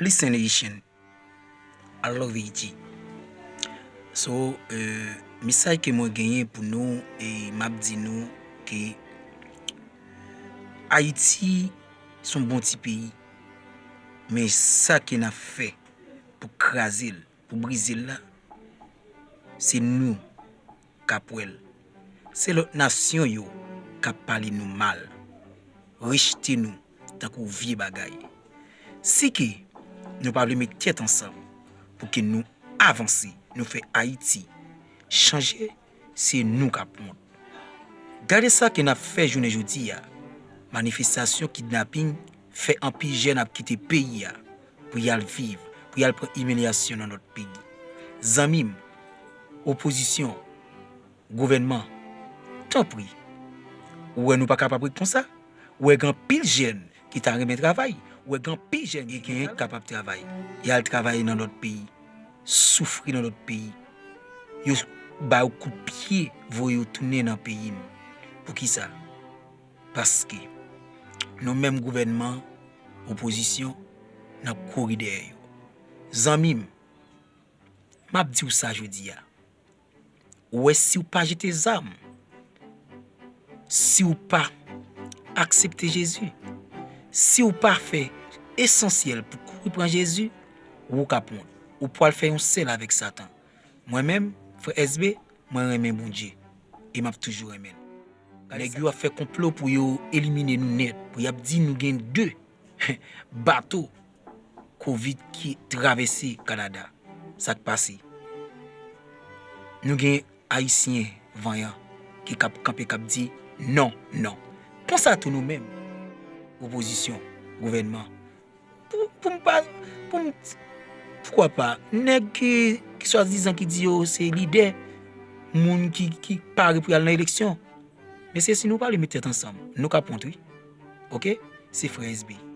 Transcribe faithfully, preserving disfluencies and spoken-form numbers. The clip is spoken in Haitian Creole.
Listen, Haitian. I love Haiti. So, euh, mesaj ke mwen genyen pou nou, e m ap di nou ke Ayiti se yon bon ti peyi. Men sa ke n ap fè pou kraze l, pou brize l la, se nou k ap wè l. Se lòt nasyon yo k ap pale nou mal, rejte nou tankou vye bagay. Si ke nou pa vle met tèt ansanm pou ke nou avanse, nou fè Ayiti chanje, se nou k ap wont. Gade sa ke n ap fè jounen jodi a. Manifestasyon, kidnaping, fè anpil jèn ap kite peyi a pou y al viv, pou y al pran imilyasyon nan lòt peyi. Zanmi m, opozisyon, gouvènman, tanpri, ou wè nou pa kapab ret konsa? Ou wè gen anpil jèn ki ta renmen travay, ou wè gen anpil jèn ki genyen k kapab travay. Y al travay nan lòt peyi, soufri nan lòt peyi. Yo ba yo kout pye, voye yo tounen nan peyi n. Poukisa? Paske nou menm gouvènman, opozisyon, n ap kouri dèyè yo. Zanmi m, m ap di w sa jodi a. Ou wè, si w pa jete zam, si w pa aksepte Jezi, si w pa fè esansyèl pou kouri pran Jezi, ou k ap wont. Ou pral fè yon sèl avèk Satan. Mwen menm, frè S B, mwen renmen Bondye. E m ap toujou renmen l. Nèg yo ap fè konplo pou yo elimine nou nèt, pou y ap di nou gen de bato kovid ki travèse Kanada. Sa k pase? Nou gen Ayisyen vanyan ki k ap kanpe, k ap di non, non. Konsa tou nou menm, opozisyon, gouvènman. Pou, pou m pa, pou m, poukwa pa, nèg ki, ki swadizan ki di yo se lidè, moun ki, ki pare pou y al nan eleksyon. Mesye, si nou pa vle met tèt ansanm, nou ka pran, wi. Oke? Se frè S B.